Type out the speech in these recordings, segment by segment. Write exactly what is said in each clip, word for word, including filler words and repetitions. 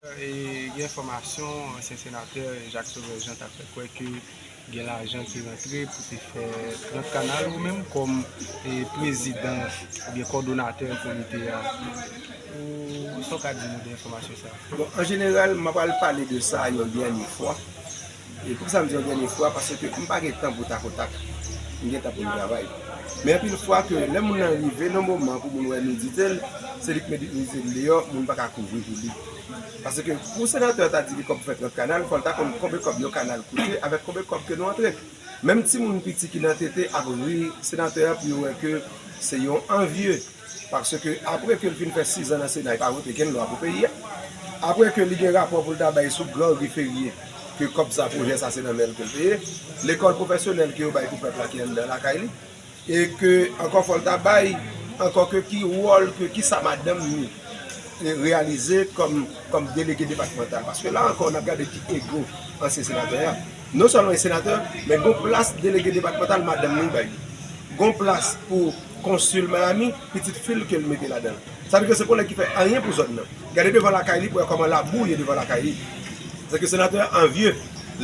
E gen enfòmasyon, ansyen senatè Jacques Sauveur Jean ta fè kwè ke gen lajan ki rantre pou te fè trant kanal, ou menm kòm e, prezidan oubyen kòdonatè komite a, ou sa w ka di nou de enfòmasyon sa a? Bon, an jeneral, m ap al pale de sa yon dènye fwa. E poukisa m di yon dènye fwa? Paske m pa gen tan pou takotak. M gen tan pou m travay. Men anpil fwa ke lè moun nan rive nan moman pou moun wè nidite l, se li k met nidite l deyò, moun pa ka kouvri pou li. Paske pou senatè ta di li kòb fè trant kanal, fò l ta konn konbe kòb yon kanal koute avèk konbe kòb ke nou antre. Menm timoun piti ki nan tete ap ri senatè a pou yo wè ke se yon anvye. Paske apre ke l fin fè sizan nan Sena, li pa vote kenn lwa pou peyi a. Apre ke li gen rapò pou l ta bay sou Gran Ri Ferye, ke kòb sa, pwojè sa, se nan men l ke l te ye. Lekòl pwofesyonèl ke yo bay pou pèp la ki anndan lakay li. E ke, ankò fò l ta bay, ankò ke ki wòl, ke ki sa madanm li e, reyalize kòm, kòm delege depatmantal. Paske la ankò, n ap gade ki ego ansyen senatè a. Non sèlman li senatè, men gon plas delege depatmantal madanm li bay li. Gon plas pou konsil Miami, pitit fi l ke l mete ladan l. Sa vle di ke se pa yon nèg ki fè anyen pou zòn nan. Gade devan lakay li pou wè kòman labou ye devan lakay li. Se ke senatè a anvye.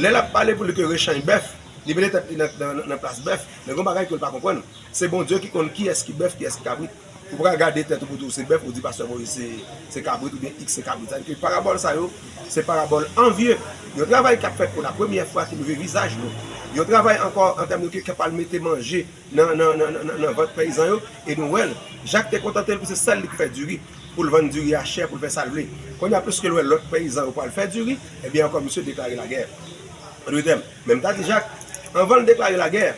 Lè l ap pale pou li ke rechanj bèf, li mete tèt li nan, nan, nan plas bèf, men gon bagay ke l pa konprann. Se Bondye ki konn kiyès ki bèf, kiyès ki kabrit. Ou pa ka gade tèt ou pou di w se bèf, ou di pastè Moïse se, se kabrit oubyen X se kabrit. Sa vle di ke parabòl sa yo, se parabòl anvye. Yon travay k ap fèt pou la premyè fwa ki leve vizaj nou. Yon travay ankò an tèm de ke k ap al mete manje nan, nan, nan, nan, nan, nan vant peyizan yo, e nou wè l. Jak te kontante l pou se sèl li k fè diri, pou l vann diri a chè, pou l fè sa l vle. Kounye a, piske l wè lòt peyizan yo pral fè diri, ebyen ankò misye deklare lagè. An dòt tèm, men m ta di Jak, anvan l deklare lagè,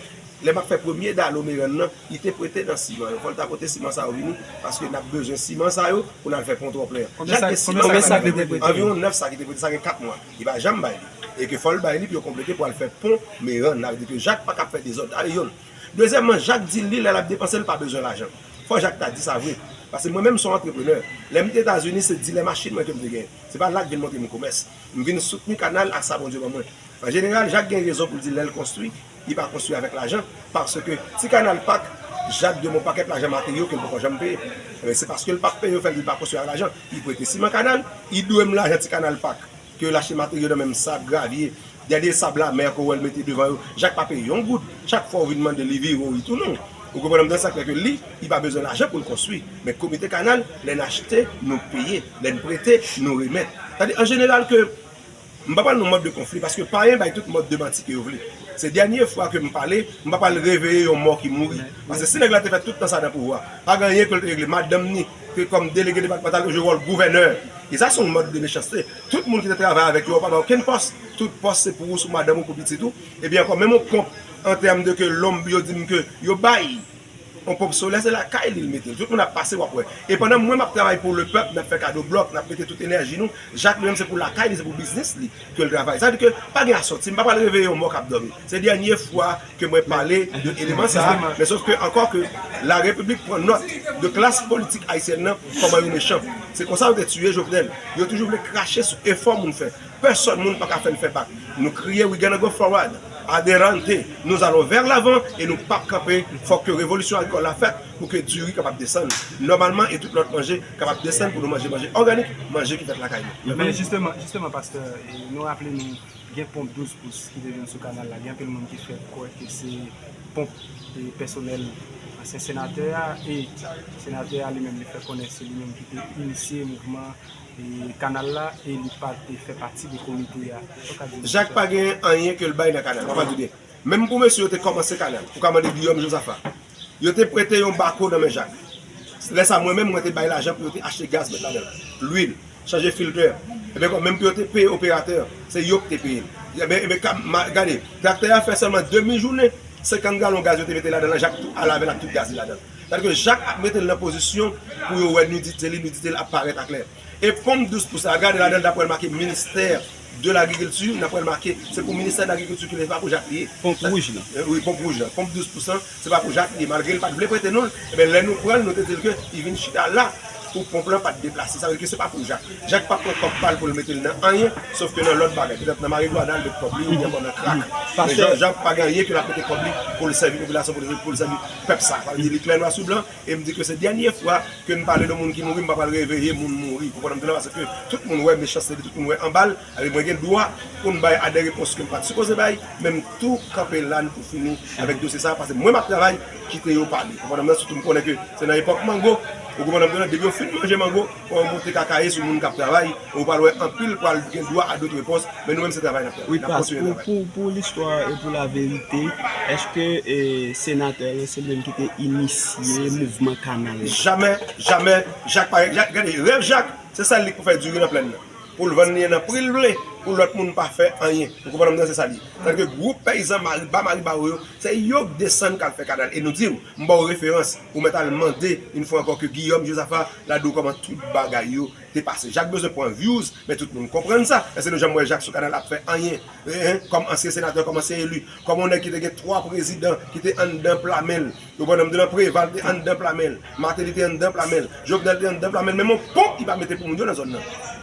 lè m ap fè premye dalo Merann nan, li te prete nan siman yo. Fò l ta pote siman sa yo vini, paske n ap bezwen siman sa yo pou n al fè pon twòplè an. Jak gen siman sa k te prete? Anviwon nèf sak li te prete, sa gen kat mwa. Li pa janm bay li. E ke fò l bay li pou yo konplete pou al fè pon Merann. Sa vle di ke Jak pa ka ap fè dezòd. Sa se yonn. Dezyèmman, Jak di li, lè l ap depanse, l pa bezwen lajan. Fò Jak ta di sa vre. Paske mwen menm, se yon antreprenè. Lè m te Etazini, se dilè machin mwen ke m te genyen. Se pa la k vin montre m komès. M vin soutni kanal ak sa Bondye ban mwen. An jeneral, Jak gen rezon pou l di lè l konstwi, li pa konstwi avèk lajan, paske ti kanal Pak, Jak dwe m yon pakèt lajan materyo ke l poko janm peye. Ebyen, se paske l p ap peye yo fè l di l pa konstwi ak lajan. Li prete siman kanal, li dwe m lajan ti kanal Pak, ke l achte materyo nan men m, sab, gravye, dènye sab lamè ke w wè l mete devan yo, Jak pa peye yon goud. Chak fwa w vin mande l, li vire w, li tounen w. Ou konprann m nan sa k fè ke li, li pa bezwen lajan pou l konstwi. Men komite kanal, lè n achte, nou peye. Lè n prete, nou remèt. Sa vle di, an jeneral, ke M pa pral nan mòd de konfli, paske payen bay tout mòd de manti ke yo vle. Se dènye fwa ke m pale, m pa pral reveye yon mò ki mouri. Paske si nèg la te fè tout tan sa nan pouvwa, pa gen anyen ke l te regle. Madanm ni, ke kòm delege depatmantal, yo jwe wòl gouvènè. E sa se yon mòd de mechanste. Tout moun ki te travay avèk yo, yo pa ba okenn pòs. Tout pòs se pou ou, sou madanm ou, pou pitit ou. Ebyen ankò, menm yon ponp, an tèm de ke lonb, yo di m ke yo bay. On ponp solè, se lakay li l mete l. Tout moun ap pase, w ap wè. E pandan mwen m ap travay pou le pèp, n ap fè kado blòk, n ap mete tout enèji nou, Jak li menm se pou lakay li, se pou biznis li ke l travay. Sa vle di ke pa gen asòti, m pa pral reveye yon mò k ap dòmi. Se dènye fwa ke mwen pale de eleman sa a, men sof ke ankò ke la repiblik pran nòt de klas politik ayisyèn nan, kòman yo mechan. Se konsa yo te tiye Jovenel. Yo toujou vle krache sou efò moun fè. Pèsòn moun pa ka fè n fè bak. Nou kriye, "We gonna go forward. Adelante, nous allons vers l'avant," e nou p ap kanpe. Fòk ke revolisyon agrikòl la fèt pou ke diri kapab desann nòmalman e tout lòt manje kapab desann pou nou manje manje òganik, manje ki fèt lakay nou. Men jisteman, jisteman, pastè, e nou raple nou gen ponp douz pous ki te jwenn sou kanal la. Gen anpil moun ki fè kwè ke se ponp e pèsonèl ansyen senatè a, e senatè a li menm li fè konnen se li menm ki te inisye mouvman e kanal la, e li pa te fè pati de komite a. Sa w ka di nou sou sa? Jak pa gen anyen ke l bay nan kanal, m ap di w byen. Menm pou mesye yo te kòmanse kanal, ou ka mande Guillaume Josaphat. Yo te prete yon bako nan men Jak. Lè sa, mwen menm, mwen te bay lajan pou yo te achte gaz, met ladan l, lwil, chanje filtè. Ebyen, menm pou yo te peye operatè, se yo ki te peye l. Ebyen, ebyen, ka, ma, gade, traktè a fè sèlman demi jounen, senkant galon gaz yo te mete ladan l, Jak tou al avè l ak tout gaz li ladan l. Sa vle di ke Jak ap mete l nan pozisyon pou yo wè nidite li, nidite l ap parèt aklè. E ponp douz pous la, gade ladan l, n ap wè l make ministè de lagrikilti, n ap wè l make, se pou ministè de lagrikilti ki li ye, se pa pou Jak li ye. Ponp wouj lan. Eh, wi, ponp wouj lan. Ponp douz pous lan, se pa pou Jak li ye. Malgre l pa t vle prete nou l, ebyen, lè nou pran l, nou te di l ke li vin chita la. pou ponp lan pa t deplase. Sa vle di ke se pa pou Jak. Jak pa pran kòb pa l pou l mete l nan anyen, sof ke nan lòt bagay. Petèt nan marigwana, l met kòb li, oubyen ankò nan krak. Men Jan, Jan pa gen anyen ke l ap mete kòb li pou l sèvi popilasyon, pou l, pou l sèvi pèp sa. Sa vle di li klè nwa sou blan, e m di ke se dènye fwa ke m pale de moun ki mouri, m pa pral reveye moun mouri. Ou konprann m byen, paske tout moun wè mechanste li, tout moun wè anba l, ale mwen gen dwa pou m bay a de repons ke m pa t sipoze bay, men m tou kanpe la n pou fini avèk dosye sa, paske mwen m ap travay, kite yo pale. Ou konprann m nan, sitou m konnen ke se nan epòk mango, ou konprann m nan, depi yo fin manje mango, fò yo monte kakaye sou moun k ap travay, ou pral wè anpil pral gen dwa a dòt repons, men nou menm se travay n ap travay. Wi, n ap kontinye travay. Pou, pou listwa e pou laverite, èske e, senatè lan se li menm ki te inisye mouvman kanal la? Jamè, jamè, Jak pa, Jak, gade, rèv Jak, se sa li pou fè diri nan plèn nan. Pou l vann li nan pri l vle, pou lòt moun pa fè anyen. Ou konprann m nan, se sa li ye. Sètadi ke gwoup peyizan mari, ba Maribawo yo, se yo k desann k al fè kanal. E nou di w, m ba w referans, ou mèt al mande, yon fwa ankò, ke Guillaume Josaphat la di w kòman tout bagay yo te pase. Jak bezwen pran views, men tout moun konprann sa. Èske nou janm wè Jak sou kanal ap fè anyen? Hein, hein, kòm ansyen senatè, kòm ansyen eli, kòm yon nèg ki te gen twa prezidan ki te anndan pla men l. Ou konprann m nan, Preval te anndan pla men l, Martelly te anndan pla men l, Jovenel te anndan pla men l, menm yon ponp li pa mete pou moun yo nan zòn nan.